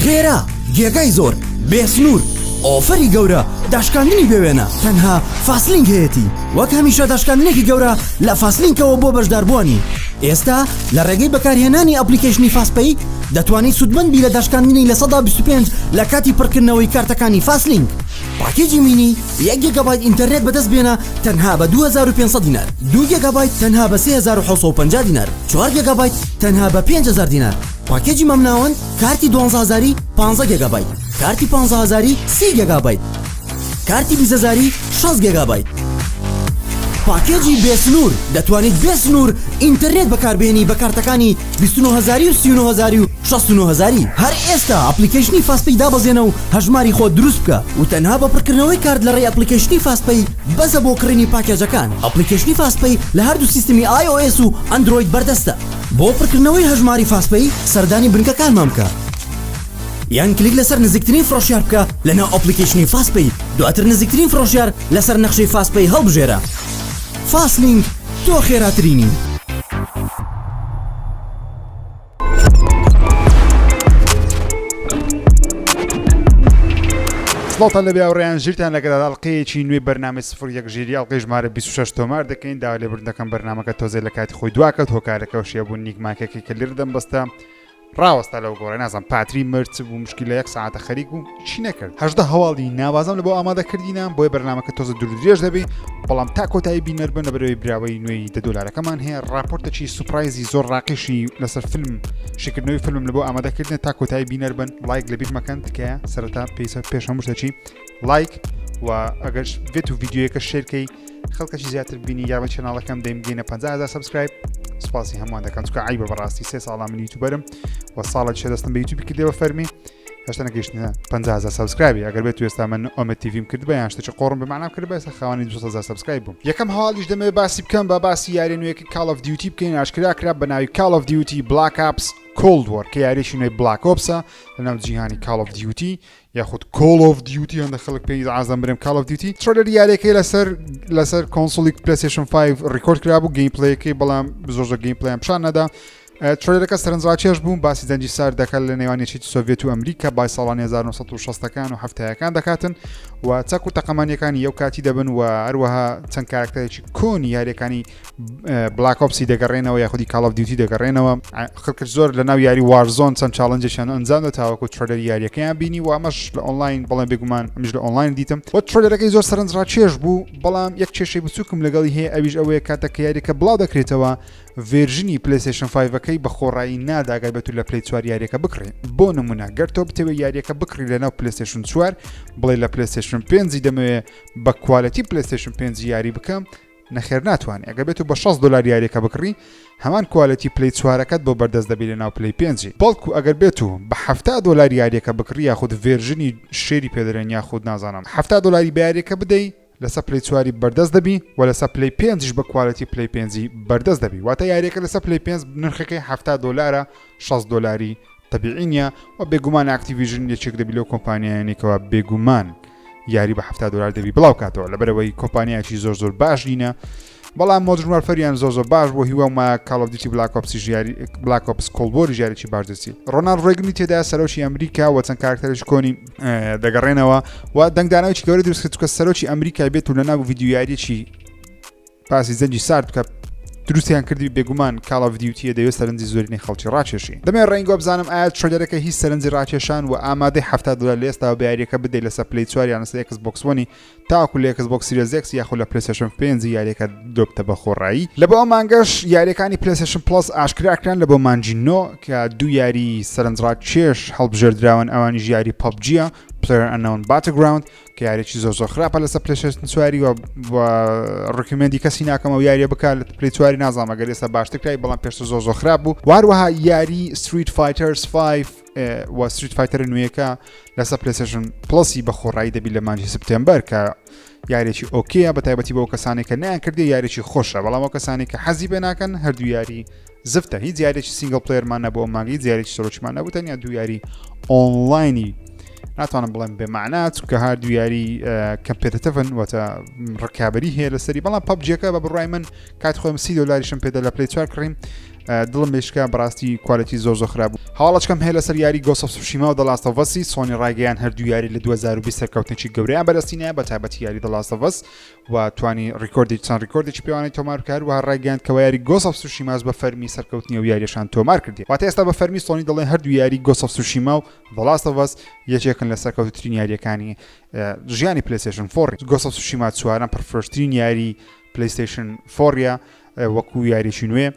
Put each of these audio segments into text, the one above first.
خێرا، گێگای زۆر، بێ سنوور، offer ی گەورە، داشکاندنی بێ وێنە، تەنها فاسلینک هەیەتی. وەک هەمیشە داشکاندنێکی گەورە لە فاسلینکەوە بۆ بەشداربووانی. ئێستا لە ڕێگەی بەکارهێنانی application ی فاستپەی دەتوانیت سوودمەند بی لە داشکاندنی 25% لە کاتی پڕکردنەوەی کارتەکانی فاسلینک. پاکێجی mini یەک گێگابایت ئینتەرنێت بەدەست بێنە تەنها بە 2500 دینار، دوو گێگابایت تەنها بە 3750 دینار، چوار گێگابایت تەنها بە 5000 دینار. پاکێجی مامناوەند کارتی دوانزە هەزاری پانزە گێگابایت، کارتی پانزە هەزاری سی گێگابایت، کارتی 20 هەزاری 60 گێگابایت. پاکێجی بێ سنوور دەتوانیت بێ سنوور ئینتەرنێت بەکاربهێنی بە کارتەکانی 29 هەزاری و 39 هەزاری و 69 هەزاری. هەر ئێستا application ی فاستپەی دابەزێنە و هەژماری خۆت دروست بکە و تەنها بە پڕکردنەوەی کارت لە ڕێی application ی فاستپەی بەسە بۆ کڕینی پاکێجەکان. application ی فاستپەی لە هەردوو سیستمی iOS و ئەندرۆید بەردەستە. بۆ پڕکردنەوەی هەژماری فاستپەی سەردانی بنکەکانمان بکە یان کلیک لەسەر نزیکترین فرۆشیار بکە لەناو application ی فاستپەی دواتر نزیکترین فرۆشیار لەسەر نەخشەی فاستپەی هەڵبژێرە. فاستلینک تۆ خێراترینی. سڵاوتان لەبێ هاوڕێیان ژیرتان لەگەڵ ئەڵقەیەکی نوێی بەرنامەی سفر یەک ژیری ئەڵقەی ژمارە 26 تۆمار دەکەین داوا لێبوردن دەکەم بەرنامەکە تۆزێ لە کاتی خۆی دواکەوت هۆکارەکەەوە شێبوو نیکماکەکەی کە لێر دەمبەستە ڕاوەستا لەو گۆڕێ نازم پاتری مرد بوو مشکی لە یەک ساعتە خەریک بوو چی نەکرد هەژدە هەواڵی ناوازم لە بۆ ئامادە کردینە بۆیە بەرنامەکە تۆزە دوور درێژ دەبی بەڵام تا کۆتایی بینەر بن لە بەرەوەی براوەی نوێی دە دۆلارەکەمان هەیە راپۆرتێکی surprise ی زۆر ڕاقیشی لەسەر فیلم شیکردنەوەی فیلم لە بۆ ئامادەکردن تا کۆتایی بینەر بن لایک لەبیر مەکەن تکایە سەرەتا پێیسە پێش هەموو شتێکی لایک و ئەگەر بێت و ڤیدیۆیەکە share کەی خەڵکەکی زیاتر بینی یاوە channel ەکەم دەیم بگەینە 50000 subscribe سپاسی هەمووان دەکەم چونکە عیبە بەڕاستی سێ ساڵا من YouTuber م و ساڵە چێ دەستم بە یوتیوب کردەوە فەرمی هێشتا نەگەیشتنە 50000 subscribe ی ئەگەر بێت ئێستا من ئۆمە تیڤیم کرد بە یان شتێکی قۆڕم بە معنام کرد بە ئێستا خاوەنی 200000 subscribe بووم یەکەم هەواڵیش دەمەوێت باسی بکەم بە باسی یاری نوێیەکەی Call of Duty بکەین ئاشکرا کرا بە ناوی Call of Duty Black Ops Cold War کە یاریی نوێی Black Ops ە لەناو جیهانی Call of Duty یاخود Call of Duty هەندە خەڵک پێی عازم برێم Call of Duty trailer یاریەکەی لەسەر لەسەر console ی PlayStation 5 record کرابوو gameplay ەکەی بەڵام زۆر زۆر gameplay یان پیشان نەدا trailer ەکە سەرنجڕاکێش بوو باسی جەنگی سارد دەکات لە نێوان یەکێتی سۆڤێت و ئەمریکا بای ساڵانی 1960ەکان و هەفتایەکان دەکاتن و چەک و تەقەمانیەکانی یەو کاتی دەبن و هەروەها چەند کارکتەرێکی کۆنی یاریەکانی Black Ops ی دەگەڕێنەوە یاخودی Call of Duty دەگەڕێنەوە خەڵکە زۆر لە ناو یاری Warzone چەند challenge ێکیان ئەنجام دە تاوەکو trailer ی یاریەکەیان بینی و ئەمەش لە ئۆنلاین بەڵێن بێگومان ئەمیش لە ئۆنلاین دیتم و trailer ەکەی زۆر سەرنجڕاکێش بوو بەڵام یەک کێشەی بچووکم لەگەڵی هەیە ئەویش ئەوەیە کاتێک کە یاریەکە بڵاو دەکرێتەوە version ی PlayStation five ەکەی بە خۆڕایی نادا گەر بێتو لە Play چوار یاریەکە بکڕی بۆ نمونە گەر تۆ بتەوێت یاریەکە بکڕی لەناو PlayStation چوار بڵێ لە PlayStation پێنجی دەمەوێ بە quality PlayStation پێنجی یاری بکەم نەخێر ناتوانانی ئەگەر بێت و بە 60 دلار یاریەکە بکڕی هەمان quality Play چوارەکەت بۆ بەردەست دەبی لە ناو Play پێنجی بەڵکو ئەگەر بێت و بە 70 دلار یاریەکە بکڕی یاخود version ی share ی پێدەرێن یاخود نازانم 70 دلاری بە یاریەکە بدەی لەسەر Play چواری بەردەست دەبی و لەسەر Play پێنجیش بە quality Play پێنجی بەردەست دەبی واتە یاریەکە لەسەر Play پێنج نرخەکەی 70 دۆلارە 60 دۆلاری تەبیعی نییە و بێگومان Activision یەکێک دەبی لەو کۆمپانیایانەی کەوا بێگومان یاری بە 70 دلار دەبی بڵاو کاتەوە لەبەرەوەی کۆمپانیایکی زۆر زۆر باش نینە بەڵام Modern Warfare یان زۆر زۆر باش بۆ هیوا ما Call of Duty Black Ops ی ژیاری Black Ops Cold War ی ژیارێکی باش دەچی ڕۆناڵد ڕێگنی تێدا سەرۆکی ئەمریکا و چەند کارکتەرێکی کۆنی دەگەڕێنەوە و دەنگدانەوەی گەورە دروست کرد چونکە سەرۆکی ئەمریکای بێت و لەناو ڤیدیۆ یاریەکی باسی جەنگی سارد بکە دروستیان کردی بێگومان Call of Duty یە دەوێت سەرنجی زۆرینەی خەڵکی ڕاکێشی دەمێ ڕەنگۆ بزانم ئایا trailer ەکە هیچ سەرنجی ڕاکێشان و ئامادەی 70 دلار لە ئێستا بە یاریەکە بدەیت لەسەر Play چوار یان لەسەر Xbox One ی تاوەکو لە Xbox Series X یاخود لە PlayStation پێنجی یاریەکە دۆبتە بە خۆڕایی. لە بۆ ئەم مانگەش یاریەکانی PlayStation Plus ئاشکرا کران لە بۆ مانگی نۆ کە دوو یاری سەرنجڕاکێش هەڵبژێردراون ئەوانیش یاری PUBG ە PlayerUnknown's Battlegrounds کە یاریی زۆر زۆر خراپە لەسەر PlayStation چواری و recommend ی کەسی ناکەمەوە یاریە بکات لە Play چواری نازانم ئەگەر ئێستا باشتر کرای بەڵام پێشتر زۆر زۆر خراپ بوو واروەها یاری Street Fighters 5 و Street Fighter ە نوێیەکە لەسەر PlayStation Plus ی بە خۆڕایی دەبی لە مانگی سپتێمبەر کە یاریێکی okay ە بە تایبەتی بۆ کەسانێک کە نیان کردی یاریێکی خۆشە بەڵام ئەو کەسانی کە حەزی پێ ناکەن هەردوو یاری زفتە هیچ یاریێکی single player مان نەبوو مانگی یاریێکی سەرۆکیمان نەبوو تەنیا دوو یاری ئۆنلاینی ناتوانم بڵێم بێ معنا چونکە هەردوو یاری competitive ن واتە ڕکابی هەیە لەسەری بەڵام PUBG ەکە بە بڕای من کات خۆم سی دلاریشم پێدا لە Play چوار کڕیم. دڵم بێشکا بەڕاستی quality زۆر زۆر خراپ بوو هەواڵەچکەم هەیە لەسەر یاری Ghost of Tsushima و The Last of Us ی سۆنی ڕایگەیان هەردوو یاری لە 2020 سەرکەوتنێکی گەورەیان بەدەستینە بە تایبەتی یاری The Last of Us و توانی ڕیکۆردی چەند ڕیکۆردێکی پێوانەی تۆمار بکات و ڕایگەیاند کەوا یاری Ghost of Tsushima ش بە فەرمی سەرکەوتنی ئەو یاریەشان تۆمار کردی واتە ئێستا بە فەرمی سۆنی دەڵێن هەردوو یاری Ghost of Tsushima و The Last of Us یەکێکن لە سەرکەوتترین یاریەکانی ژیانی PlayStation four ی Ghost of Tsushima چوارەم پڕفرۆشترین یاری PlayStation four ە وەکو یاریی نوێ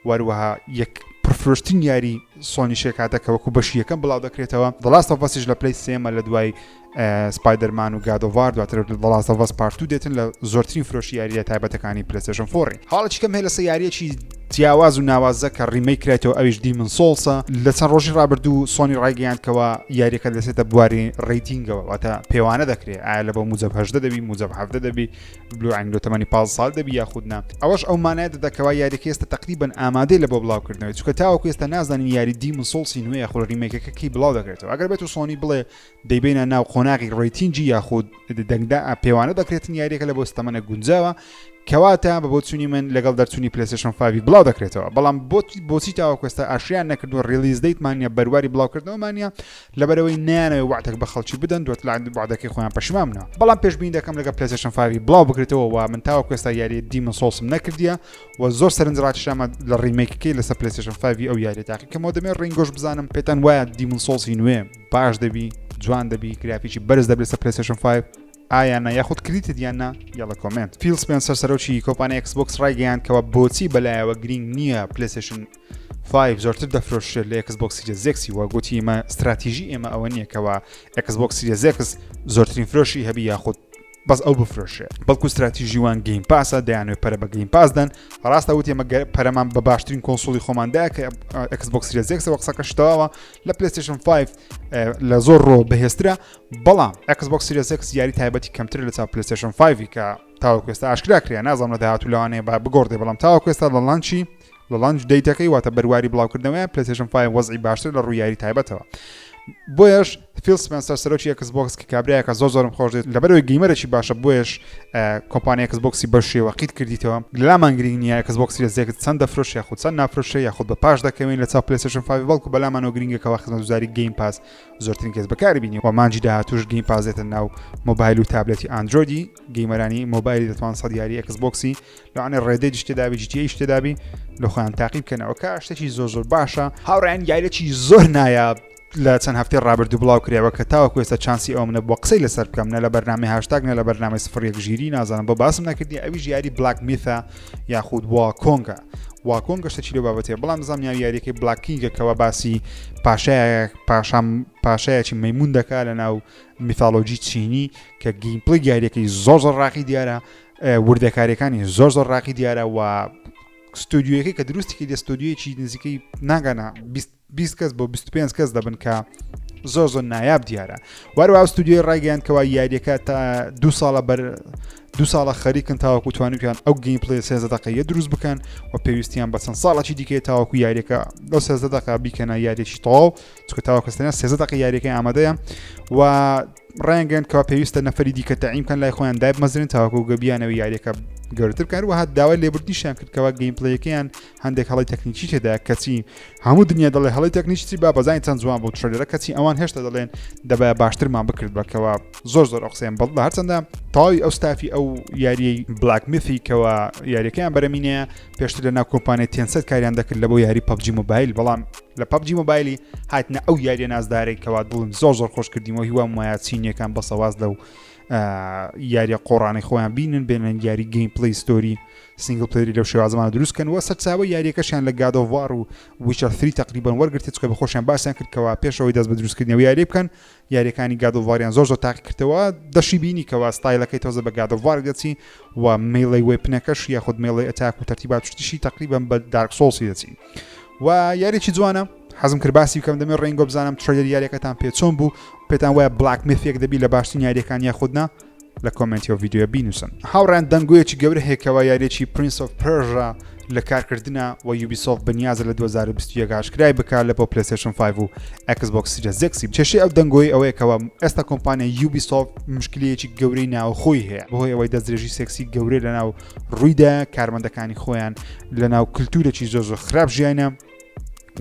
وەروەها یەک پرفرۆشترین یاری سۆنی شێکاتە کە وەکو بەشی یەکەم بڵاو دەکرێتەوە The Last of Us یش لە پلەی سێمە لە دوای Spider-Man و God of War دواتر The Last of Us Part Two دێتن لە زۆرترین فرۆشی یاریە تایبەتەکانی PlayStation four ی حاڵەتیکەم هەیە لەسەر یاریەکی جیاواز و ناوازە کە remake کرایتەوە ئەویش Demon's Souls ە لە چەند ڕۆژی ڕابردوو سۆنی ڕایگەیاند کەوا یاریەکە دەچێتە بواری rating ەوە واتە پێوانە دەکرێت ئایا لە بۆ موجب هەژدە دەبی موجب حەڤدە دەبی بلوعین لۆ تەمەنی 15 ساڵ دەبی یاخود نا ئەوەش ئەو مانای دەدا کەوا یاریەکە ئێستا تقریبا ئامادەی لە بۆ بڵاوکردنەوەی چونکە تاوەکو ئێستا نازانین یاری Demon's Souls ی نوێ یاخود remake ەکە کەی بڵاو دەکرێتەوە ئەگەر بێت و سۆنی بڵێ دەیبینە ناو قۆناغی rating ی یاخود دەنگدا پێوانە دەکرێتن یاریەکە لە بۆ ستەمەنە گونجاوە کەواتە بە بۆچوونی من لەگەڵ دەرچوونی PlayStation 5 بڵاو دەکرێتەوە بەڵام بۆچی تاوەکو ئێستا ئاشکرایان نەکردووە release date مانە بەرواری بڵاوکردنەوەمانە لەبەرئەوەی نایانەوێت وەعدێک بە خەڵکی بدەن دواتر لە وەعدەکەی خۆیان پەشیمان بنەوە بەڵام پێشبینی دەکەم لەگەڵ PlayStation 5 بڵاو بکرێتەوە و من تاوەکو ئێستا یاری Demon's Souls م نەکردیە و زۆر سەرنج ڕاکێشامە لە remake ەکەی لەسەر PlayStation 5 ئەو یاری تاقیکەمەوە دەمێ ڕینگۆش بزانم پێتان وایە Demon's Souls ی نوێ باش دەبی جوان دەبی گرافیکی بەرز دەبێت لەسەر PlayStation 5 ئایا نا یاخود کریتت یان نا یاڵە comment. فیل سپێنسەر سەرۆکی کۆمپانیای Xbox ڕایگەیاند کەوا بۆچی بەلایەوە گرینگ نییە PlayStation 5 زۆرتر دەفرۆشرێت لە Xbox Series X ی وە گوتی ئمە استراتیژی ئێمە ئەوە نییە کەوا Xbox Series X زۆرترین فرۆشی هەبی یاخود بەس ئەو بفرۆشێ بەڵکو استراتیژی وان Game Pass ە دەیانوێت پەرە بە Game Pass دەن ڕاستە وتی ئێمە پەرەمان بە باشترین console ی خۆماندا کە Xbox Series X ەوە قسەکەش تەواوە لە PlayStation 5 لە زۆر ڕۆ بەهێزترە بەڵام Xbox Series X یاری تایبەتی کەمتر لە چاو PlayStation 5 کە تاوەکو ئێستا ئاشکرا کرا نازانم لە داهاتوو لەوانەیە با بگۆڕدێ بەڵام تاوەکو ئێستا لە launch ی لە launch date ەکەی واتە بەرواری بڵاوکردنەوەیان PlayStation 5 وەزعی باشتر لە ڕووی یاری تایبەتەوە بۆیەش فیل سپێنسەر سەرۆکی Xbox کە کابرایەکە زۆر زۆرم خۆش دێت لەبەرەوەی gamer ێکی باشە بۆیەش کۆمپانیا Xbox ی بە شێوە قیت کردیتەوە لەلامان گرنگ نییە Xbox Series X چەند دەفرۆش یاخود چەند نافرۆشێ یاخود بە پاش دەکەوین لە چاو PlayStation 5 بەڵکو بەلامانەوە گرنگەکەەوە خزمەتگوزاری Game Pass زۆرترین کەس بەکاری بینی و مانجی داهاتوش Game Pass دێتە ناو مۆبایل و تابلێتی ئەندرۆیدی gamer انی مۆبایلی دەتوان سەد یاری Xbox ی لەوانەیە Red Dead یش تێدابی GTA یش تێدابی لە خۆیان تاقی بکەنەوە کە شتێکی زۆر زۆر باشە هاوڕیان یاریەکی زۆر نایاب لە چەند هەفتەی ڕابردوو بڵاو کرایەوە کە تاوەکو ئێستا چانسی ئەوم نەبووە قسەی لەسەر بکەم نە لە بەرنامەی هاشتاگ نە لە بەرنامەی سفر یەک ژیری نازانم بۆ باسم نەکردی ئەویش یاری Black Myth ە یاخود Wukong ە Wukong ە شتێکی لەو بابەتەیە بەڵام بزانم ناوی یاریەکەی Black King ە کەوا باسی پاشایەک پاشام پاشایەکی مەیمون دەکا لە ناو mythology چینی کە gameplay یاریەکەی زۆر زۆر ڕاقی دیارە وردەکاریەکانی زۆر زۆر ڕاقی دیارە و ستۆدیۆیەکەی کە دروستی کردی ستۆدیۆیەکی نزیکەی ناگەنە 20 کەس بۆ 25 کەس دەبن کە زۆر زۆر نایاب دیارە وەروە ستودیۆی ڕایگەیان کەوا یاریەکە تا دو ساڵە بەر دو ساڵە خەریکن تاوەکو توانیان ئەو gameplay سێزدە دقەیە دروست بکەن و پێویستیان بە چەند ساڵەکی دیکەی تاوەکو یاریەکە لەو سێزدە دقە بیکەنە یاریێکی تەواو چکە تاوەکو ئێستا سێزدە دقە یاریەکەی ئامادەیە و ڕایانگەیاند کەوا پێویستە نەفەری دیکە تەعین بکەن لای خۆیان دایبمەزرێن تاوەکو گەبیانەوە یاریەکە گەورەتر بکەن هەروەها داوای لێبوردنیشیان کرد کەوا gameplay ەکەیان هەندێک هەڵی تەکنیکی تێدا کەچی هەموو دنیا دەڵێ هەڵی تەکنیکی با بەزانین چەند جوان بوو trailer ە کەچی ئەوان هێشتا دەڵێن دەبایە باشترمان بکرد بەکەوە زۆر زۆر ئەو قسەیان بەڵ هەرچەندە تەواوی ئەو ستافی ئەو یاریەی Black Myth ی کەوا یاریەکەیان بەرەمینەیە پێشتر لە ناو کۆمپانیای Tencent کاریان دەکرد لە بۆ یاری PUBG Mobile بەڵام لە PUBG Mobile ی هاتنە ئەو یاریە نازدارەی کەوا دڵم زۆر زۆر خۆش کردیمەوە هیوام وایە چینیەکان بەسەواز لەو یاریە قۆڕانەی خۆیان بینن بێنن یاری gameplay story single player ی لەو شێوازمانە دروستکەن وە سەرچاوە یاریەکەشیان لە God of War و Witcher 3 تقریبا وەرگرتێت چکە بە خۆشیان باسیان کرد کەوا پێشەوەی دەست بە دروستکردنەوە یاری بکەن یاریەکانی God of War یان زۆر زۆر تاقی کردەوە دەشی بینی کەوا ستایلەکەی تۆزە بە God of War دەچی و melee weapon ەکەش یاخود melee attack و تەرتیبات شتیشی تقریبا بە Dark Souls ی دەچی و یاریی جوانە حەزم کرد باسی بکەم دەمێ ڕێنگۆ بزانم trailer یاریەکەتان پێ چۆن بوو پێتان وایە Black Myth ێک دەبی لە باشترین یاریەکان یاخود نا لە comment ی و ڤیدیۆ بینوسن. هاوڕێیان دەنگۆیەکی گەورە هەیە کەوا یاریەکی Prince of Persia لە کارکردنە و یوبیسۆفت بەنیازە لە 2021 ئاشکرای بکات لە بۆ پلەیستەیشن 5 و ئێکس بۆکس سیریس ئێکسی. کێشەی ئەو دەنگۆی ئەوەیە کەوا ئێستا کۆمپانیای یوبیسۆفت مشکلەیەکی گەورەی ناوخۆی هەیە بەهۆی ئەوەی دەستدرێژی سێکسی گەورەی لەناو ڕوویدا، کارمەندەکانی خۆیان لەناو کلتورێکی زۆر زۆر خراپ ژیانە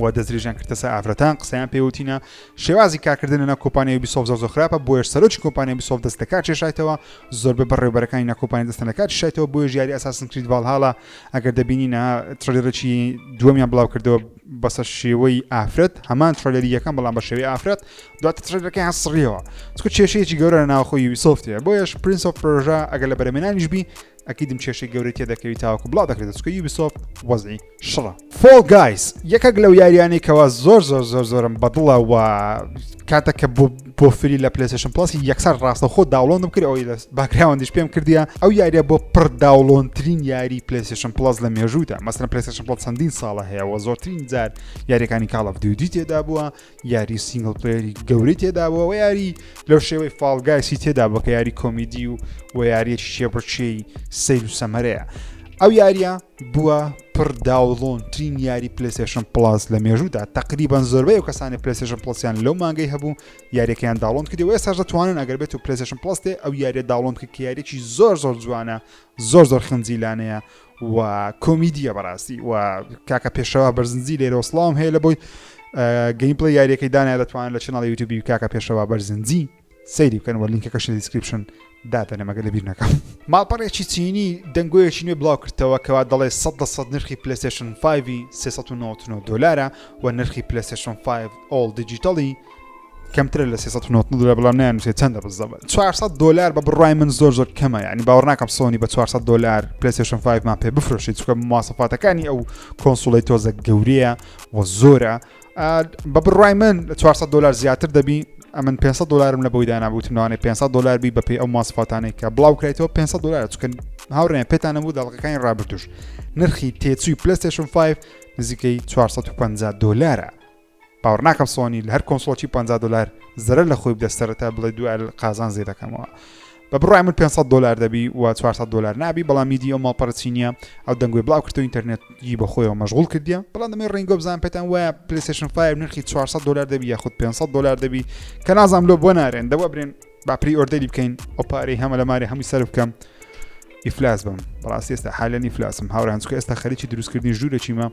و دەستدرێژیان کردە سەر ئافرەتان، قسەیان پێوتینە. شێوازی کارکردن لەناو کۆمپانیای یوبیسۆفت زۆر زۆر خراپە، بۆیەش سەرۆکی کۆمپانیای یوبیسۆفت دەست لەکار کێشایتەوە، زۆربەی بەڕێوبەرەکانی ناو کۆمپانیا دەستیان لەکار کێشایتەوە، بۆیەش یاری ئەساسن کرید ڤالهالا ئەگەر دەبینی نا trailer ێکی دووەمیان بڵاو کردەوە بەسەر شێوەی ئافرەت، هەمان trailer ی یەکەم بەڵام بە شێوەی ئافرەت، دواتر trailer ەکەیان سڕیەوە، چونکە کێشەیەکی گەورە لە ناوخۆی یوبیسۆفت هەیە. بۆیەش پرینس ئۆف پێرژا ئەگەر لە بەرەمێنانیش بی ئەکیدم کێشەی گەورەی تێدەکەوی تاوەکو بڵاو دەکرێت، چونکە یوبیسۆفت وەزعی شڕە. فۆڵ گایز یەکێک لەو یاریانەی کەوا زۆر زۆر زۆر زۆرم بەدڵە و کاتە کە بۆ بۆ free لە پلەیستەیشن پڵاسی یەکسەر ڕاستەوخۆ download م کرد، ئەوەی لە background یش پێم کردیە، ئەو یاریە بۆ پڕ download ترین یاری پلەیستەیشن پڵاس لە مێژوودا. مەسەلەن پلەیستەیشن پڵاس چەندین ساڵە هەیە و زۆرترین جار یاریەکانی کاڵ ئۆف دیوتی تێدا بووە، یاری single player ی گەورەی تێدا بووە و یاری لەو شێوەی فاڵ گایسی تێدا بووە کە یاری کۆمیدی و و یاریەکی کێبڕکێی سەیر و سەمەرەیە. ئەو یاریە بووە پڕ download ترین یاری پلەیستەیشن پڵاس لە مێژوودا. تقریبان زۆربەی ئەو کەسانی پلەیستەیشن پڵاسیان لەو مانگەی هەبوو یاریەکەیان download کردی و ئێستاش دەتوانن ئەگەر بێت و پلەیستەیشن پڵاس تێ ئەو یاریە download بکە کە یاریەکی زۆر زۆر جوانە، زۆر زۆر خنجیلانەیە و کۆمیدیە بەڕاستی. و کاکە پێشەوا بەرزنجی لێرەوە سڵاوم هەیە لە بۆی gameplay یاریەکەی دانای، دەتوانن لە channel ی یوتیوبی کاکە پێشەوا بەرزنجی سەیری بکەن و لینکەکەش لە description دادەنێم ئەگەر لەبیر نەکەم. ماڵپەڕێکی چینی دەنگۆیەکی نوێ بڵاو کردەوە کەوا دەڵێ 100 لە 100 نرخی پلەیستەیشن 5 399 دۆلارە و نرخی پلەیستەیشن 5 all digital ی کەمترە لە 399 دلار، بەڵام نایانووسێت چەندە بزەبت. 400 دلار بە بڕای من زۆر زۆر کەمە، یعنی باوەڕ ناکەم سۆنی بە 400 دلار پلەیستەیشن 5 مان پێ بفرۆشێت، چونکە مواسەفاتەکانی ئەو console ەی تۆزە گەورەیە و زۆرە. بە بڕای من لە 400 دلار زیاتر دەبی. ئەمن 500 دلارم لە بۆی دانا بوتم لەوانەیە 500 دلار بی بەپێی ئەو مواسەفاتانەی کە بڵاو کرایتەوە 500 دلار، چونکە هاوڕێیان پێتانە بوو دەڵقەکانی ڕابردوش نرخی تێچووی پلەیستەیشن 5 نزیکەی 450 دلارە. باوەڕ ناکەم سۆنی لە هەر console ێکی 50 دلار زەرەر لە خۆی بدە سەرەتا بڵێ دوای قازان زێ دەکەمەوە. بە بڕای من 500 دلار دەبی و 400 دلار نابی، بەڵام میدی ئەو ماڵپەڕە چینیە ئەو دەنگۆی بڵاو کردەوە ئینتەرنێتی بە خۆیەوە مەشغوڵ کردیە. بەڵام دەمەوێت ڕینگۆ بزانم پێتان وایە پلەیستەیشن 5 نرخی 400 دلار دەبی یاخود 500 دلار دەبی، کە نازانم لۆ بۆ نارێن دەوە برێن با pre-order ی بکەین ئەو پارەی هەمە لە ماری هەمووی سەر بکەم ئیفلاس بم. بەڕاستی ئێستا حالەن ئیفلاسم هاوران، چونکە ئێستا خەریکی دروستکردنی ژوورێکیمە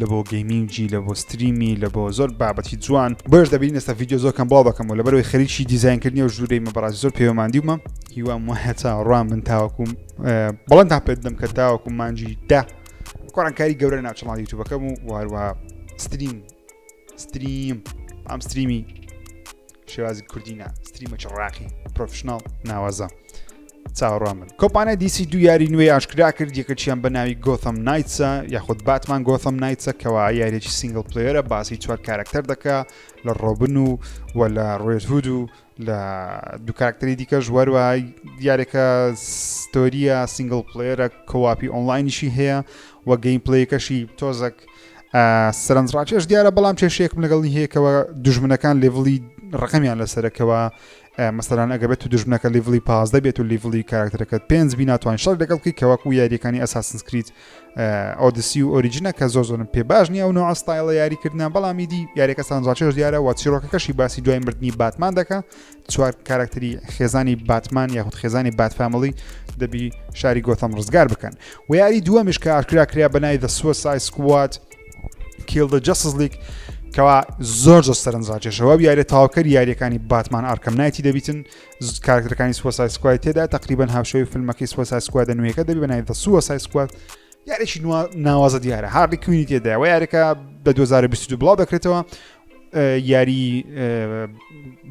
لە بۆ gaming ی، لە بۆ stream ی، لە بۆ زۆر بابەتی جوان. بۆیش دەبین ئێستا ڤیدیۆ زۆر کەم بڵاو دەکەم و لەبەرەوەی خەریکی دیزاینکردنی ئەو ژوورەی مە بەڕاستی زۆر پێوەماندیومە. هیوام وایە چاوەڕوان بن تاوەکو بەڵێنتان پێ دەدەم کە تاوەکو مانگی 10 گۆڕانکاری گەورە ناو channel ی یوتیوبەکەم و هەروەها stream stream ئەم stream ی شێوازی کوردی نا stream ەکی ڕاقی professional ناوازە چاوەڕوان بن. کۆمپانیای دیسی دوو یاری نوێی ئاشکرا کرد، یەکەکیان بە ناوی گۆثەم نایتسە یاخود باتمان گۆثەم نایتسە کەوا یاریێکی single player ە، باسی چوار کارکتەر دەکا لە ڕۆبن و و لە ڕێد هود و لە دوو کارکتەری دیکەش. وەروە یارێکە story یە single player ە، co-op ی online یشی هەیە و gameplay ەکەشی تۆزەک سەرنجڕاکێش دیارە، بەڵام کێشەیەکم لەگەڵی هەیەکەوە دوژمنەکان level ی ڕقمیان لەسەرەکەوە. مەسەلەن ئەگە بێت و دوژمنەکە level ی 15 بێت و level ی کاراکتەرەکەت پێنج بی ناتوانین شەڕ لەگەڵ بکەیت، کە وەکو یاریەکانی ئەساسنس کریت ئۆدیسی و ئۆریجینە کە زۆر زۆرم پێ باش نییە ئەو نوع style ە یاریکردنە. بەڵام ئیدی یاریەکە سەرنجڕاکێش دیارە و چیرۆکەکەشی باسی دوای مردنی باتمان دەکا، چوار کاراکتەری خێزانی باتمان یاخود خێزانی بات family دەبی شاری گۆثەم ڕزگار بکەن. و یاری دووەمیش کە ئاشکرا کرا بە ناوی The Suicide Squad Kill the Justice League کەوا زۆر زۆر سەرنجڕاکێشەوە و یاریە تەواوکەری یاریەکانی باتمان ئارکەم نایتی دەبیتن. کارکتەرەکانی سوسای سکواد تێدا تقریبا هاوشێوەی فیلمەکەی سوسای سکواد نوێیەکە دەبی بە ناوی The Suicide Squad. یاریی ناوازە دیارە هارلی کوینی تێدا و یاریەکە بە 2022 بڵاو دەکرێتەوە. یاری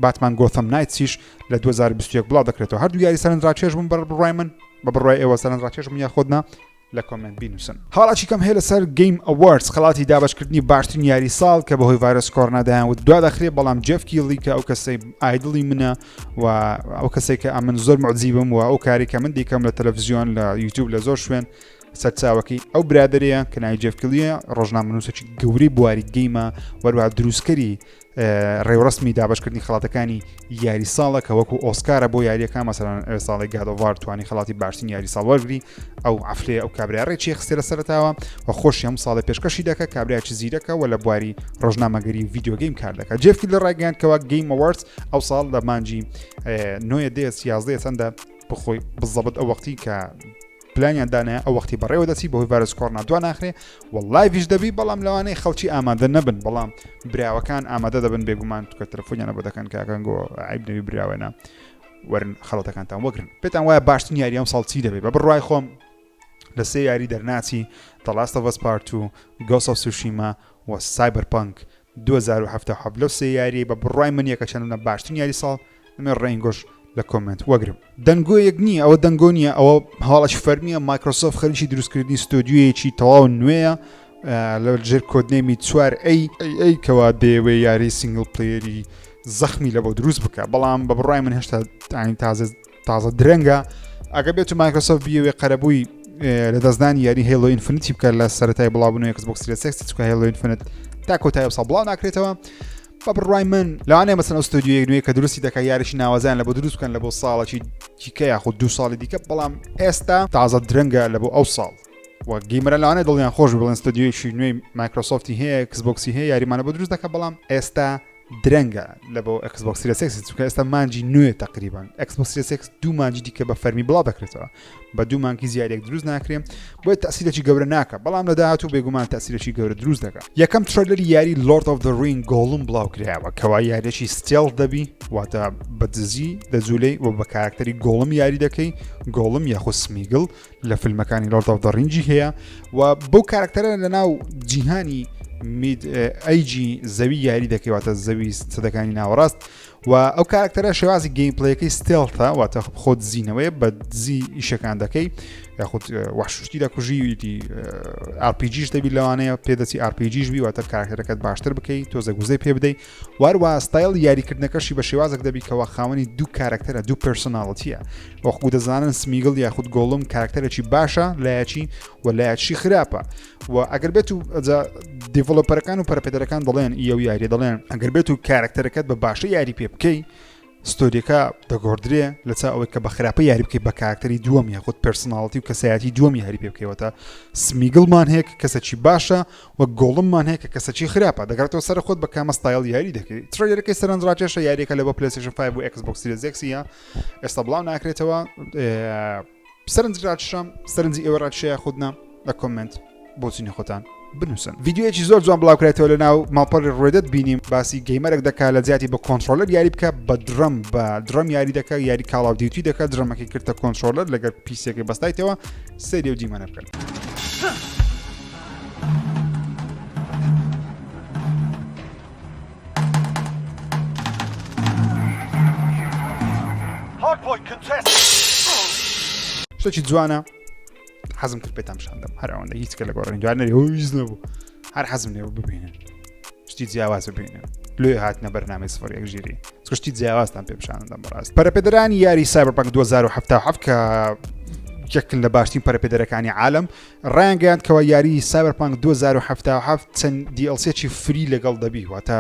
باتمان گۆثەم نایتسیش لە 2021 بڵاو دەکرێتەوە. هەردوو یاری سەرنجڕاکێش بوون بەر بڕای من، بە بڕای ئێوە سەرنجڕاکێش بوون یاخود نا لە comment بینوسن. هەواڵێکی کەم هەیە لەسەر گەیم ئەوەردز، خەڵاتی دابەشکردنی باشترین یاری ساڵ کە بەهۆی ڤایرۆس کۆرۆنا دایان وت دوا دەخرێت، بەڵام جێف کیڵی کە ئەو کەسەی idol ی منە و ئەو کەسێک کە ئەمن زۆر معجیبم و ئەو کاری کە من دیکەم لە تەلەڤزیۆن لە یوتیوب لە زۆر شوێن سەرچاوەکەی ئەو برادەرەیە کە ناوی جێف کیلیە ڕۆژنامەنووسێکی گەورەی بواری game ە وەروە دروستکەری ڕێوڕسمی دابشکردنی خەڵاتەکانی یاری ساڵە کە وەکو ئۆسکارە بۆ یاریەکان مەسەران ساڵی God of War توانی خەڵاتی باشترین یاری ساڵ وەرگری ئەو عفلێ ئەو کابرا ڕێکی خستێ لە سەرتاوە و خۆشی هەم ساڵی پێشکەشی دەکە کابراکی زیرەکە و لە بواری ڕۆژنامەگەری و video game کار دەکات جێف کیلی ڕایگەیاند کەوا Game Awards ئەو ساڵ لە مانجی نۆیە دێ 11 چەندە بخۆی بزەبت ئەو وەختی کە پلانیان دانایە ئەو وەختی بەڕێوە دەچی بەهۆی ڤایرۆس کۆرۆنا دوا ناخرێ و live یش دەبی بەڵام لەوانەیە خەڵکی ئامادە نەبن بەڵام براوەکان ئامادە دەبن بێگومان تکە تەلەفۆنیانە بۆ دەکەن کاکەن گۆ عیب نەبی براوێنە وەرن خەڵەتەکانتان وەگرن پێتان وایە باشترین یاری ئەم ساڵ چی دەبێت بە بڕوای خۆم لە سێ یاری دەرناچی The Last of Us Part 2 Ghost of Tsushima و Cyberpunk 2077 لەو سێ یاریەی بە بڕوای من یەکە چەندە باشترین یاری ساڵ من ڕەنگۆش لە comment وەگرم دەنگۆیەک نییە ئەوە دەنگۆ نییە ئەوە هەواڵی فەرمیە مایکرۆسۆفت خەریکی دروستکردنی ستۆدیویەکی تەواو نوێیە لە ژێر code name ی چوار ئەی ئەی کەوا دەیەوێ یاری single player ی زەخمی لە بۆ دروست بکە بەڵام بە بڕای من هێشتا تازە تازە درەنگە ئەگە بێت و مایکرۆسۆفت بیەوێ قەرەبووی لە دەستدانی یاری Halo Infinite ی بکە لە سەرەتای بڵاوبوونەوەی Xbox Series X چونکە Halo Infinite تا کۆتایی ساڵ بڵاو ناکرێتەوە بە بڕوای من لەوانەیە مەسەن ئەو ستۆدیۆیەک نوێ کە دروستی دەکات یاریی ناوازیان لە بۆ دروست بکەن لە بۆ ساڵێکی دیکە یاخود دوو ساڵی دیکە بەڵام ئێستا تازە درەنگە لە بۆ ئەو ساڵ و gamer ە لەوانەیە دڵیان خۆش بڵێن ستۆدیۆیەکی نوێی مایکرۆسۆفتی هەیە Xbox ی هەیە یاریمانە بۆ دروست دەکە بەڵام ئێستا درەنگە لە بۆ Xbox Series X چونکە ئێستا مانجی نوێ تقریبان Xbox Series X دوو مانجی دیکە بە فەرمی بڵاو دەکرێتەوە بە دوو مانگی زیادێک دروست ناکرێ بۆیە تاسیرێکی گەورە ناکە بەڵام لە داهاتوو بێگومان تاسیرێکی گەورە دروست دەکات یەکەم trailer ی یاری Lord of the Ring Gollum بڵاو کرایەوە کەوا یاریێکی stealth دەبی واتە بە دزی دەجوولەی و بە کارکتەری گۆڵم یاری دەکەی گۆڵم یاخود سمیگل لە فیلمەکانی Lord of the Ring ی هەیە و بەو کارکتەرە لە ناو جیهانی Middle Age ی زەوی یاری دەکەیواتە زەوی سەدەکانی ناوەڕاست و ئەو کارکتەرە شێوازی gameplay ەکەی stealth ە واتە خۆ دزینەوەیە بە دزی ئیشەکان دەکەی یاخود وەحشتی دەکوژی RPG یش دەبی لەوانەیە پێدەچی RPG یش بی واتە کارکتەرەکەت باشتر بکەیت تۆزە گوزەی پێ بدەیت واروە ستایل یاریکردنەکەشی بە شێوازێک دەبی کەەوە خاوەنی دوو کارکتەرە دوو personality ە وەخو دەزانن سمیگل یاخود گۆڵم کارکتەرێکی باشە لایەکی و لایەکی خراپە و ئەگەر بێت و developer ەکان و پەرپێدەرەکان دەڵێن ئیە و یاری دەڵێن ئەگەر بێت و کارکتەرەکەت بە باشە یاری پێ بکەی story ەکە دەگۆڕدرێ لە چا ئەوەی کە بە خراپە یاری بکەیت بە کارکتەری دووەم یاخود personality و کەسایەتی دووەم یاری پێ بکەیوەتە سمیگڵمان هەیە کە کەسەکی باشە و گۆڵممان هەیە کە کەسەکی خراپە دەگەڕێتەوە سەر خۆت بە کامە ستایل یاری دەکەیت trailer ەکەی سەرنجڕاکێشە یاریەکە لە بۆ PlayStation 5 و Xbox Series X ئێستا بڵاو ناکرێتەوە سەرنج ڕاکشام سەرنجی ئێوە ڕاکشەیە خودنا لە comment بۆچینی خۆتان بنووسن ڤیدیۆیەکی زۆر جوان بڵاوکرێتەوە لە ناو ماڵپەڕی Reddit بینیم باسی gamer ێک دەکات لە جیاتی بە controller یاری بکە بە drum بە drum یاری دەکە یاری Call of Duty دەکات drum ەکەی کردە controller لەگەر PC ەکەی بەستایتەوە سەیری و دیمەنە بکەن. شتێکی جوانە حەزم کرد پێتان پیشاندەم هەر ئەوەندە هیچ کە لە گۆڕین دوار نەری هیچ نەبوو هەر حەزم لێ ببینن شتی جیاواز ببینن لێ هاتنە بەرنامەی سفر یەک ژیری شتی جیاوازتان پێ پیشاندەم بەڕاست پەرەپێدەرانی یاری Cyberpunk 2077 کە یەکن لە باشترین پەرەپێدەرەکانی عالم ڕایانگەیاند کەوا یاری Cyberpunk 2077 چەند DLC ێکی free لەگەڵ دەبی واتە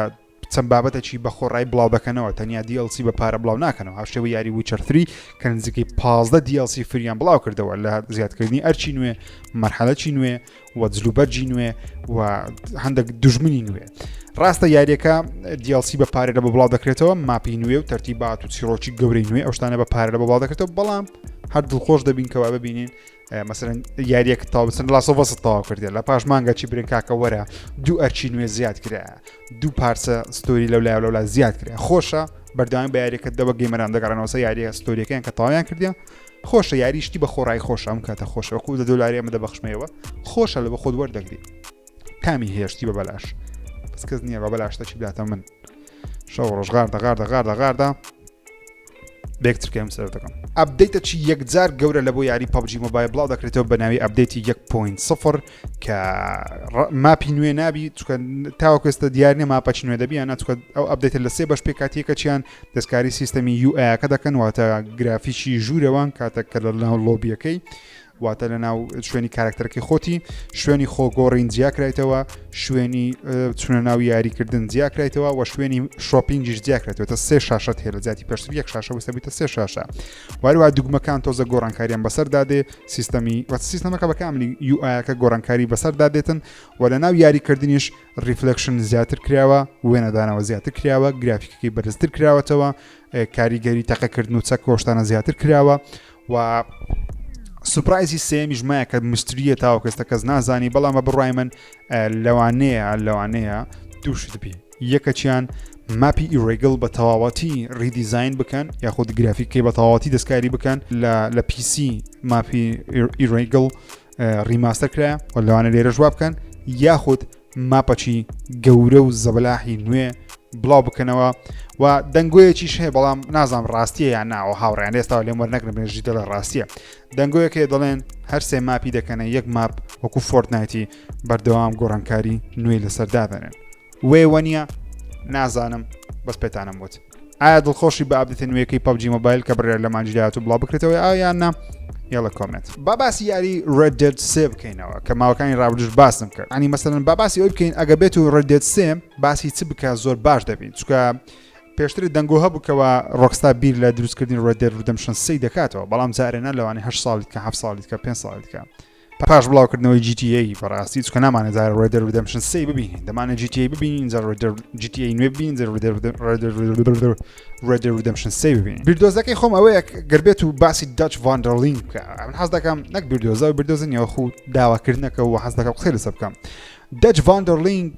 چەند بابەتێکی بە خۆڕای بڵاو دەکەنەوە تەنیا DLC بە پارە بڵاو ناکەنەوە هاوشێوە یاری Witcher 3 کە نزیکەی 15 DLC free یان بڵاو کردەوە لە زیادکردنی ئەرچی نوێ مەرحەلەکی نوێ و جلوبەرجی نوێ و هەندێک دوژمنی نوێ ڕاستە یاریەکە DLC بە پارە لە بۆ بڵاو دەکرێتەوە map ی نوێ و تەرتیبات و چیرۆکی گەورەی نوێ ئەو شتانە بە پارە لە بۆ بڵاو دەکرێتەوە بەڵام هەر دڵخۆش دەبین کەوا ببینین مەسەرەن یاریەک تاو بسن Last of Us تەواو کردێ لە پاش مانگە چی برێن کاکە وەرە دوو ئەرچی نوێ زیاد کرا دوو پارچە story لەو لای لەولا زیاد کرا خۆشە بەردەوام بە یاریەکە دەوە gamer ان دەگەڕێنەوە سەر یاریە story ەکەیان کە تەواویان کردیە خۆشە یاری شتی بە خۆڕایی خۆشە ئەم کاتە خۆشە وەکو دە دۆلاری ئەمە دەبەخشمەوە خۆشە لە بە خۆت وەردەگری تامی هێشتی بە بەلاش بەس کەس نییە بە بەلاش شتەکی بداتە من شەو ڕۆژگار دەغار دەغار دەغاردا بێکترکەم سەر دەکەم update ەکی یەکجار گەورە لە بۆ یاری PUBG Mobile بڵاو دەکرێتەوە بە ناوی update ی 1.0 کە map ی نوێ نابی چکە تاوەکو ئێستا دیار نیە map ەکی نوێ دەبی یان چکە ئەو update ە لە سێ بەش پێکاتیەکە چیان دەستکاری سیستەمی UI ەکە دەکەن واتە گرافیکی ژوورەوان کاتێک کە لە ناو lobby ەکەی. واتە لە ناو شوێنی کارکتەرەکەی خۆتی شوێنی خۆگۆڕین جیاکرایتەوە شوێنی چونە ناو یاریکردن جیاکرایتەوە و شوێنی shopping یش جیاکرێتەوە تا سێ شاشەت هەیە لە جیاتی پێشتر یەک شاشە وسەبیتە سێ شاشە واروە دوگمەکان تۆزە گۆڕانکاریان بەسەردا دێ سیستەمی وە سیستەمەکە بەکاملی UI ەکە گۆڕانکاری بەسەردا دێتن و لە ناو یاریکردنیش reflection زیاتر کراوە وێنەدانەوە زیاتر کراوە گرافیکەکەی بەرزتر کراوەتەوە کاریگەری تەقەکردن و چەک کۆشتانە زیاتر کراوە و surprise ی سێمیش مایە کە mystery یە تاوەکو ئێستا کەس نازانی بەڵام بە بڕای من لەوانەیە لەوانەیە دووشت بی یەکەچیان map ی ئیرێگل بە تەواوەتی redesign بکەن یاخود گرافیکەی بە تەواوەتی دەستکاری بکەن لە لە PC map ی ئیرێگل remaster کرا و لەوانە لێرەش وا بکەن یاخود map ەکی گەورە و زەبەلاحی نوێ بڵاو بکەنەوە و دەنگۆیەکیش هەیە بەڵام نازانم ڕاستیە یان ناوە هاوڕیان ئێستا لێم وەرنەگرن بێژی دەڵێ ڕاستیە دەنگۆیەک هەیە دەڵێن هەر سێ map ی دەکەنە یەک map وەکو فۆرتنایتی بەردەوام گۆڕانکاری نوێی لەسەر دادەنێن وێ وەنیە نازانم بەس پێتانم وت ئایا دڵخۆشی بە update ە نوێیەکەی PUBG Mobile کە بڕیار لە مانگی داهاتوو بڵاو بکرێتەوە ئایا نا یاڵە comment با باسی یاری Red Dead سێ بکەینەوە کە ماوەکانی ڕابردوش باسم کرد ئەنی مەسەلەن با باسی ئەوی بکەین ئەگە بێت و Red Dead سێ باسی چ بکە زۆر باش دەبین چونکە پێشتر دەنگۆ هەبوو کەوا ڕۆکستا بیر لە دروستکردنی Red Dead Redemption سێ دەکاتەوە بەڵام جارێنە لەوانەیە 8 ساڵی کە 7 ساڵی کە 5 ساڵی کە پاش بڵاوکردنەوەی GTA بەڕاستی چونکە نامانێت جارێ Red Dead Redemption سێ ببینین دەمانێت GTA ببینین جا Red Dead GTA نوێ ببینین جا Red Dead Redemption سێ ببینین بیردۆزەکەی خۆم ئەوەیە گەر بێت و باسی دەچ ڤاندەرلینگ بکە من حەز دەکەم نەک بیردۆزە و بیردۆزە نییە خو داواکردنەکە و حەز دەکەم قسەی لەسەر بکەم دەچ ڤاندەرلینگ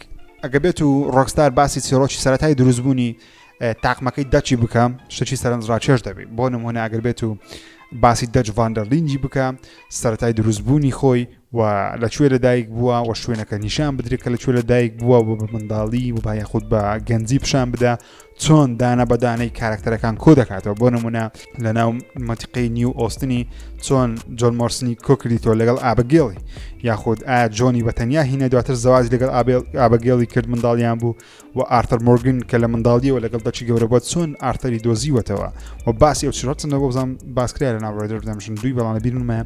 ئەگە بێت و ڕۆکستار باسی چیرۆکی سەرەتای دروستبوونی تاقمەکەی دەچی بکە شتێکی سەرنجڕاکێش دەبێت بۆ نمونە ئەگەر بێت و باسی دەچ ڤاندەرلینگی بکە سەرەتای دروستبوونی خۆی و لە کوێ لەدایک بووە و شوێنەکە نیشان بدرێت کە لە کوێ لەدایک بووە و بە منداڵی و با یاخود بە گەنجی پیشان بدا چۆن دانە بە دانەی کارکتەرەکان کۆ دەکاتەوە بۆ نمونە لە ناو مەتیقەی نیو ئۆستنی چۆن جۆن مۆرسنی کۆکردیتەوە لەگەڵ ئابگێڵی یاخود ئایا جۆنی بە تەنیا هینە دواتر زەواج لەگەڵ ئابگێڵی کرد منداڵیان بوو و ئارتەر مۆرگن کە لە منداڵیەوە لەگەڵ دەچی گەورە بووە چۆن ئارتەری دۆزیوەتەوە و باسی ئەو چیرۆکە بۆ بزانم باس کرا لە ناو Red Dead Redemption دووی بەڵام لە بیرم نمایە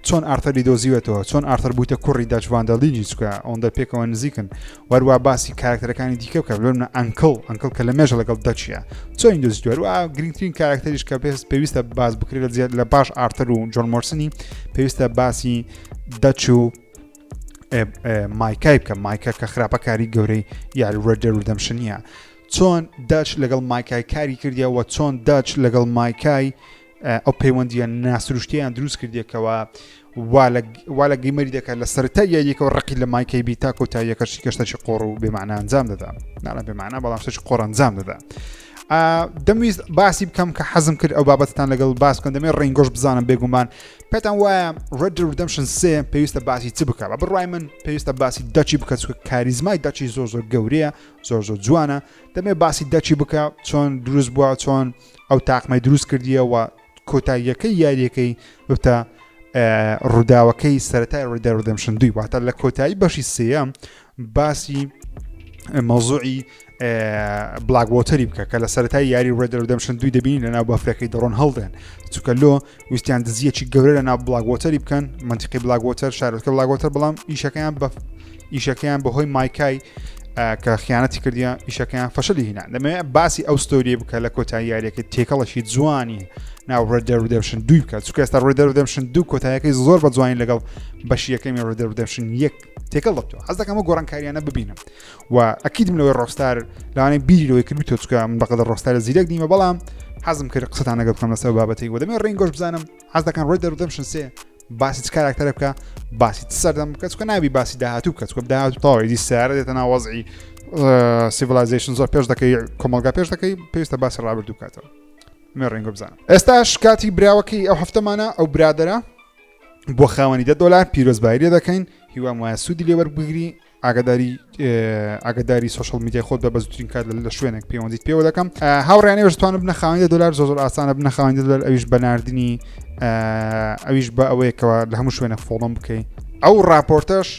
چۆن ئارتەری دۆزیوەتەوە چۆن ئارتەر بوویتە کوڕی دەچ ڤاندەلینجی چکە ئەوەندە پێکەوە نزیکن وەروە باسی کارکتەرەکانی دیکە بکە لۆنە uncle uncle کە لە مێژە لەگەڵ دەچیە چۆن دۆزیتوە و گرنگترین کارکتەریش کە پێست پێویستە باس بکرێت لە زیاد لە باش ئارتەر و جۆن مۆرسنی پێویستە باسی دەچ و مایکای بکە مایکە کە خراپەکاری گەورەی یاری Red Dead Redemption ە چۆن دەچ لەگەڵ مایکای کاری کردیەوە چۆن دەچ لەگەڵ مایکای ئەو پەیوەندیە ناسروشتیان دروست کردێکەوە وا لە gamer ی دەکات لە سەرتا یاریەکەەوە ڕقی لە مایکەی بی تا کۆتاییەکەشی کەشتەکی قۆڕ و بێمانە ئەنجام دەدا ناڵە بێمانە بەڵام شتێکی قۆڕ ئەنجام دەدا دەمویست باسی بکەم کە حەزم کرد ئەو بابەتتان لەگەڵ باس بکەم دەمێ ڕینگۆش بزانم بێگومان پێتان وایە Red Dead Redemption سێ پێویستە باسی چ بکە بە بڕای من پێویستە باسی دەچی بکە چونکە کاریزمای دەچی زۆر زۆر گەورەیە زۆر زۆر جوانە دەمێ باسی دەچی بکە چۆن دروست بووە چۆن ئەو تاقمەی دروست کردیە و کۆتاییەکەی یاریەکەی ببتە ڕووداوەکەی سەرەتای Red Dead Redemption دوی واتە لە کۆتایی بەشی سێیەم باسی مەوزوعی بلاک وۆتەری بکە کە لە سەرەتای یاری Red Dead Redemption دوی دەبینی لە ناو بەفرەکەی دەڕۆن هەڵدێن چونکە لۆ ویستیان دزیەکی گەورە لە ناو بلاک وۆتەری بکەن منتیقی بلاک وۆتەر شارۆچکە بلاک وۆتەر بەڵام ئیشەکەیان بە ئیشەکەیان بەهۆی مایکای کە خیانەتی کردیە ئیشەکەیان فەشلی هینا دەمەوێت باسی ئەو story ە بکە لە کۆتایی یاریەکە تێکەڵەکی جوانی ناو Red Dead Redemption دوی بکات چونکە ئێستا Red Dead Redemption دوو کۆتایەکەی زۆر بە جوانی لەگەڵ بەشی یەکەمی Red Dead Redemption یەک تێکەڵ دەبتەوە حەز دەکەم ئەو گۆڕانکاریانە ببینم و ئەکیدم لەوەی ڕۆکستار لەوانەیە بیری لەوەی کردبێت چونکە من بەقەدەر ڕۆکستار زیرەک نیمە بەڵام حەزم کرد قسەتان لەگەڵ بکەم لەسەر بابەتێک و دەمێ ڕینگۆش بزانم حەز دەکەن Red Dead Redemption سێ باسی چ کاراکتەرە بکە باسی چ سەردەم بکە چونکە نابی باسی داهاتوو بکە چونکە داهاتوو تەواو ئیدی سیارە دێتە ناو وەزعی civilization زۆر پێش دەکەی کۆمەڵگا پێش دەکەی پێویستە باسی ڕابردوو بکاتەوە مێ ڕینگۆ بزانم ئێستاش کاتی براوەکەی ئەو هەفتەمانە ئەو برادەرە بۆ خاوەنی دە دۆلار پیرۆزبایی لێ دەکەین هیوام وایە سوودی لێ وەربگری ئاگاداری ئاگاداری social media ی خۆت بە بەزووترین کات لە شوێنێک پەیوەندیت پێوە دەکەم هاوڕیانی وەشتوانە بنە خاوەنی دۆلار زۆر زۆر ئاسانە بنە خاوەنی دۆلار ئەویش بە ناردنی ئەویش بە ئەوەیەکەوە لە هەموو شوێنە follow م بکەین ئەو راپۆرتەش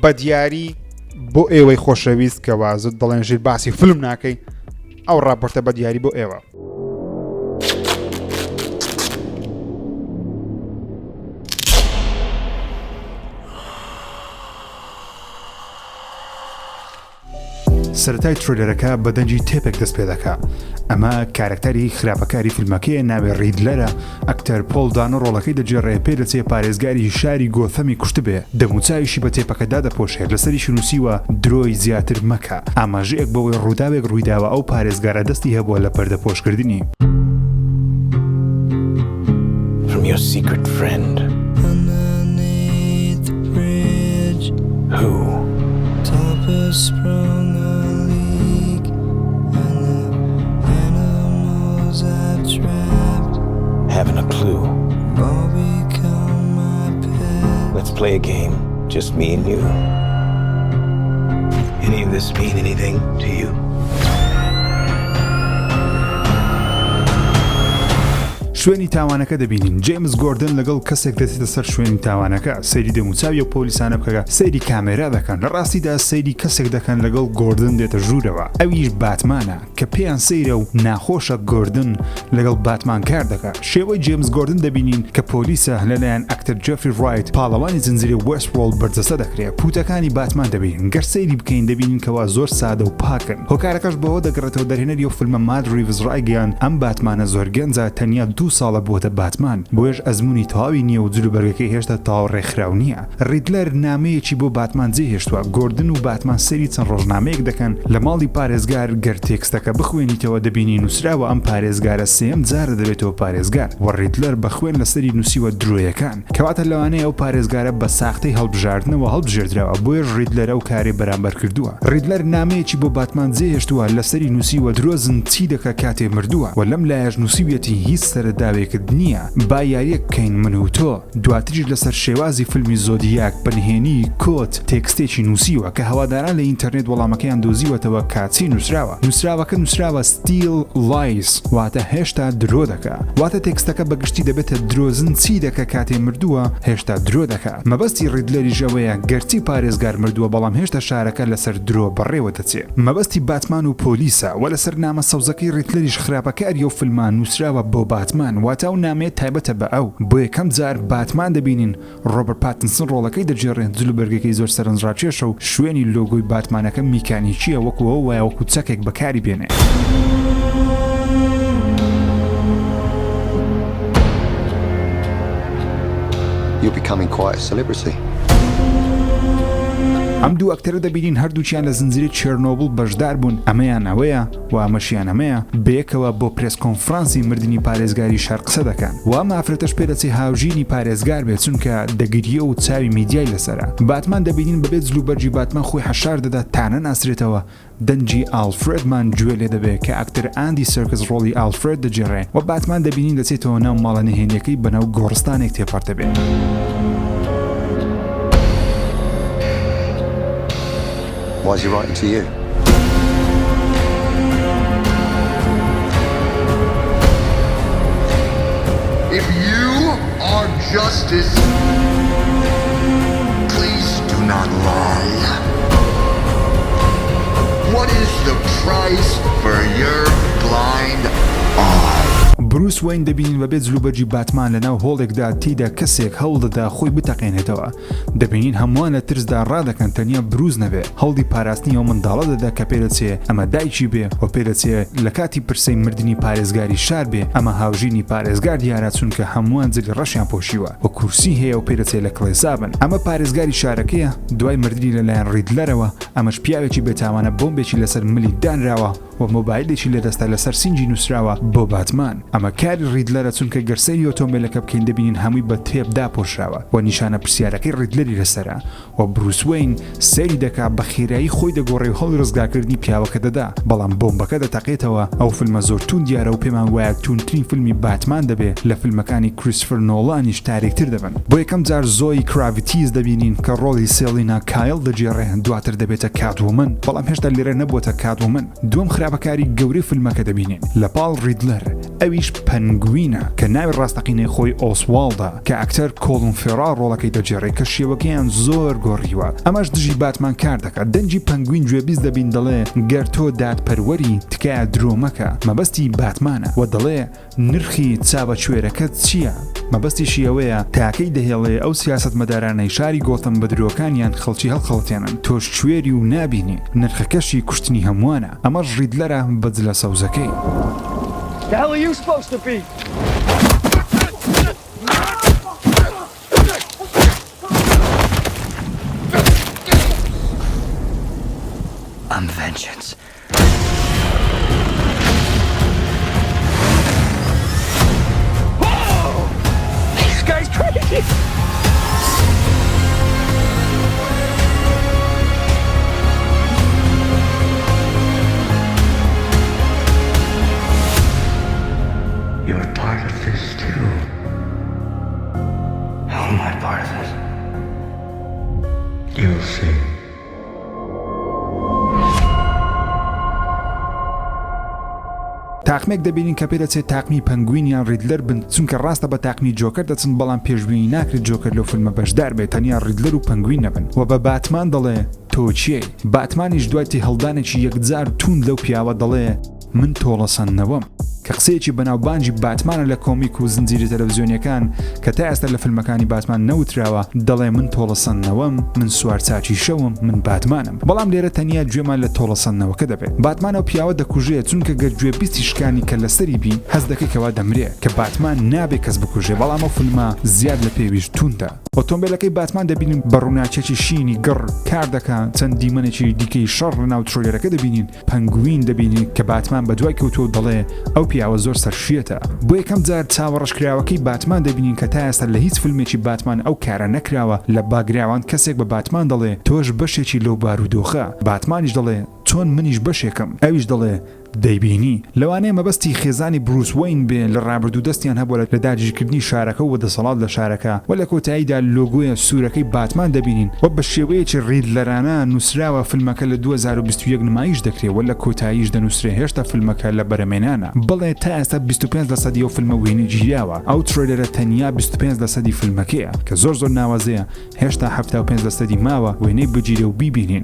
بە دیاری بۆ ئێوەی خۆشەویست کە وازت دەڵێن ژیر باسی فیلم ناکەی ئەو راپۆرتە بە دیاری بۆ ئێوە. سەرەتای trailer ەکە بە دەنگی tape ێک دەست پێ دەکا. ئەمە کارەکتەری خراپەکاری فیلمەکەیە ناوی ڕیدلەرە، ئەکتەر پۆڵ دانۆ ڕۆڵەکەی دەگێڕێ پێ دەچێ پارێزگاری شاری گۆثەمی کوشتبێ، دەموچاویشی بە tape ەکە دادەپۆشێ، لەسەریشی نووسیوە درۆی زیاتر مەکە، ئاماژەیەک بەوەی ڕووداوێک ڕوویداوە ئەو پارێزگارە دەستی هەبووە لە پەردەپۆشکردنی. From your secret friend. Underneath the bridge. Who? Top has sprung a leak and the animals I've trapped Haven't a clue. All become my pet. Let's play a game, just me and you. Any of this mean anything to you? شوێنی تاوانەکە دەبینین جەیمس گۆردن لەگەڵ کەسێک دەچێتە سەر شوێنی تاوانەکە سەیری دەموچاوی ئەو پۆلیسانە بکەگە سەیری کامێرا دەکەن لە ڕاستیدا سەیری کەسێک دەکەن لەگەڵ گۆردن دێتە ژوورەوە ئەویش باتمانە کە پێیان سەیرە و ناخۆشە گۆردن لەگەڵ باتمان کار دەکات. شێوەی جەیمس گۆردن دەبینین کە پۆلیسە لەلایەن ئەکتەر جێفری ڕایت پاڵەوانی زنجیرەی وێستوۆرڵد بەرجەستە دەکرێت. پووتەکانی باتمان دەبینین گەر سەیری بکەین دەبینین کەوا زۆر سادە و پاکن. هۆکارەکەش بەوە دەگەڕێتەوە دەرهێنەری ئەو فیلمە مات ریڤز ڕایگەیاند ئەم باتمانە زۆر گەنجە تەنیا دوو ساڵە بووەتە باتمان بۆیەش ئەزموونی تەواوی نییە و جلوبەرگەکەی هێشتا تەواو ڕێکخراو نییە. ڕیدلەر نامەیەکی بۆ باتمان جێهێشتووە، گۆردن و باتمان سەیری چەند ڕۆژنامەیەک دەکەن لە ماڵی پارێزگار، گەر تێکستەکە بخوێنیتەوە دەبینی نووسراوە ئەم پارێزگارە سێیەم جارە دەبێتەوە پارێزگار و ڕیدلەر بە خوێن لەسەری نووسیوە درۆیەکان، کەواتە لەوانەیە ئەو پارێزگارە بە ساختەی هەڵبژاردنەوە هەڵبژێردراوە بۆیەش ڕیدلەر ئەو کارەی بەرامبەر کردووە. ڕیدلەر نامەیەکی بۆ باتمان جێهێشتووە لەسەری نووسیوە درۆزن چی دەکا کاتێ مردووە و لەم لایەش نووسیویەتی هیچ سەرەداوێکت نییە با یاریەک بکەین من و تۆ. دواتریش لەسەر شێوازی فیلمی زۆدیاک بە نهێنی کۆد تێکستێکی نووسیوە کە هەواداران لە ئینتەرنێت وەڵامەکەیان دۆزیوەتەوە کە چی نووسراوە. نووسراوەکە نووسراوە Still Lies واتە هێشتا درۆ دەکا. واتە تێکستەکە بە گشتی دەبێتە درۆزن چی دەکا کاتێ مردووە هێشتا درۆ دەکا. مەبەستی ڕیدلەریش ئەوەیە گەرچی پارێزگار مردووە بەڵام هێشتا شارەکە لەسەر درۆ بەڕێوە دەچێ. مەبەستی باتمان و پۆلیسە، وە لەسەر نامە سەوزەکەی ڕیدلەریش خراپەکاری ئەو فیلمە نووسراوە بۆ باتمان واتە ئەو نامەیە تایبەتە بە ئەو، بۆ یەکەم جار باتمان دەبینین ڕۆبەرت پاتنسن ڕۆڵەکەی دەگێڕێ جلوبەرگەکەی زۆر سەرنجڕاکێشە و شوێنی لۆگۆی باتمانەکە میکانیکییە وەکو ئەوە وایە وەکو چەکێک بەکاری بێنێ. You're becoming quite a celebrity. ئەم دوو ئەکتەرە دەبینین هەردووکیان لە زنجیرەی چێرنۆبڵ بەشدار بوون، ئەمەیان ئەوەیە و ئەمەشیان ئەمەیە، بەیەکەوە بۆ press conference ی مردنی پارێزگاری شار قسە دەکەن و ئەم ئافرەتەش پێدەچێ هاوژینی پارێزگار بێت چونکە دەگریێ و چاوی میدیای لەسەرە. باتمان دەبینین بەبێ جلوبەرگی باتمان خۆی حەشار دەدات تا نەناسرێتەوە، دەنگی ئاڵفرێدمان گوێ لێ دەبێ کە ئەکتەر ئاندی سێرکس ڕۆڵی ئاڵفرێد دەگێڕێ و باتمان دەبینین دەچێتەوە ناو ماڵە نهێنیەکەی بەناو گۆڕستانێک تێپەڕ دەبێ. Why is he writing to you? If you are justice, please do not lie. What is the price for your blind eye? بروس وەین دەبینین بەبێ جلوبەرگی باتمان لەناو هۆڵێکدا تێیدا کەسێک هەوڵدەدا خۆی بتەقێنێتەوە دەبینین هەمووان لە ترسدا ڕادەکەن تەنیا بروس نەبێ هەوڵی پاراستنی ئەو منداڵە دەدا کە پێدەچێ ئەمە دایکی بێ و پێدەچێ لە کاتی پرسەی مردنی پارێزگاری شار بێ ئەمە هاوژینی پارێزگار دیارە چونکە هەمووان جلی ڕەشیان پۆشیوە و کورسی هەیە و پێدەچێ لە کڵێسا بن ئەمە پارێزگاری شارەکەیە دوای مردنی لەلایەن ڕیدلەرەوە ئەمەش پیاوێکی بێتاوانە بۆمبێکی لەسەر ملی دانراوە و مۆبایلێکی لەدەستە لەسەر سینگی نوسراوە بۆ باتمان ئەمە کاری ڕیدلەرە چونکە گەر سەیری ئۆتۆمبێلەکە بکەین دەبینین هەمووی بە tape داپۆشراوە و نیشانە پرسیارەکەی ڕیدلەری لەسەرە و بروس وەین سەیری دەکا بە خێرایی خۆی دەگۆڕێ و هەوڵی ڕزگارکردنی پیاوەکە دەدا بەڵام بۆمبەکە دەتەقێتەوە ئەو فیلمە زۆر توند دیارە و پێمان وایە توندترین فیلمی باتمان دەبێ لە فیلمەکانی کریستفر نۆڵانیش تاریکتر دەبن. بۆ یەکەم جار زۆی کراڤتیز دەبینین کە ڕۆڵی سێڵینا کایڵ دەگێڕێ دواتر دەبێتە کاتوومن بەڵام هێشتا لێرە نەبووەتە کاتوومن دووەم خراپەکاری گەورەی فیلمەکە دەبینین لە پاڵ ڕیدلەر. ئەویش پەنگوینە کە ناوی ڕاستەقینەی خۆی ئۆسواڵدە کە ئەکتەر کۆڵن فێڕاڵ ڕۆڵەکەی دەگێڕێ کە شێوەکەیان زۆر گۆڕیوە ئەمەش دژی باتمان کار دەکات دەنگی پەنگوین گوێبیست دەبین دەڵێ گەر تۆ دادپەروەری تکایە درۆ مەکە مەبەستی باتمانە وە دەڵێ نرخی چاوە کوێرەکەت چییە؟ مەبەستیشی ئەوەیە تاکەی دەهێڵێ ئەو سیاسەتمەدارانەی شاری گۆتەم بە درۆکانیان خەڵکی هەڵخەڵەتێنن تۆش کوێری و نابینی نرخەکەشی کوشتنی هەمووانە ئەمەش ڕیدلەرە بە جلە سەوزەکەی. The hell are you supposed to be? I'm vengeance. This guy's crazy. You're part of this too. How am I part of this? You'll see. تاقمێک دەبینین کە پێدەچێت تاقمی پەنگوین یان ڕیدلەر بن چونکە ڕاستە بە تاقمی جۆکەر دەچن بەڵام پێشبینی ناکرێت جۆکەر لەو فیلمە بەشدار بێت تەنیا ڕیدلەر و پەنگوین نەبن و بە باتمان دەڵێ تۆ کێی؟ باتمانیش دوای تێهەڵدانێکی یەکجار تووند لەو پیاوە دەڵێ من تۆڵەسەندنەوەم، کە قسەیەکی بەناوبانگی باتمانە لە کۆمیک و زنجیرە تەلەفزیۆنیەکان کە تا ئێستا لە فیلمەکانی باتمان نەوتراوە، دەڵێ من تۆڵەسەندنەوەم، من سوارچاکی شەوم، من باتمانم. بەڵام لێرە تەنیا گوێمان لە تۆڵەسەندنەوەکە دەبێت. باتمان ئەو پیاوە دەکوژێ چونکە گەر گوێبیستی شکانی کەللەسەری بی هەست دەکەی کەوا دەمرێ، کە باتمان نابێ کەس بکوژێ بەڵام ئەو فیلمە زیاد لە پێویست توندە. ئۆتۆمبێلەکەی باتمان دەبینین بە ڕووناکیەکی شینی گڕ کار دەکا، چەند دیمەنێکی دیکەی شەڕ لەناو trailer ەکە دەبینین، پەنگوین دەبینین کە باتمان بەدوای کەوتووە و دەڵێ ئەو پیاوە زۆر سەرشێتە. بۆ یەکەم جار چاوە ڕەشکراوەکەی باتمان دەبینین کە تا ئێستا لە هیچ فیلمێکی باتمان ئەو کارە نەکراوە، لە background کەسێک بە باتمان دەڵێ تۆش بەشێکی لەو بارودۆخە، باتمانیش دەڵێ چۆن منیش بەشێکم، ئەویش دەڵێ دەیبینی. لەوانەیە مەبەستی خێزانی بروس وەین بێ لە ڕابردوو دەستیان هەبووە لە داگیرکردنی شارەکە و دەسەڵات لە شارەکە و لە کۆتاییدا لۆگۆیە سوورەکەی باتمان دەبینین و بە شێوەیەکی ڕیدلەرانە نووسراوە فیلمەکە لە 2021 نمایش دەکرێ و لە کۆتاییش دەنووسرێ هێشتا فیلمەکە لە بەرەمێنانە. بەڵێ تا ئێستا 25 لەسەدی ئەو فیلمە وێنەی گیراوە ئەو trailer ە تەنیا 25 لەسەدی فیلمەکەیە کە زۆر زۆر ناوازەیە هێشتا 75 لەسەدی ماوە وێنەی بگیرێ و بیبینین.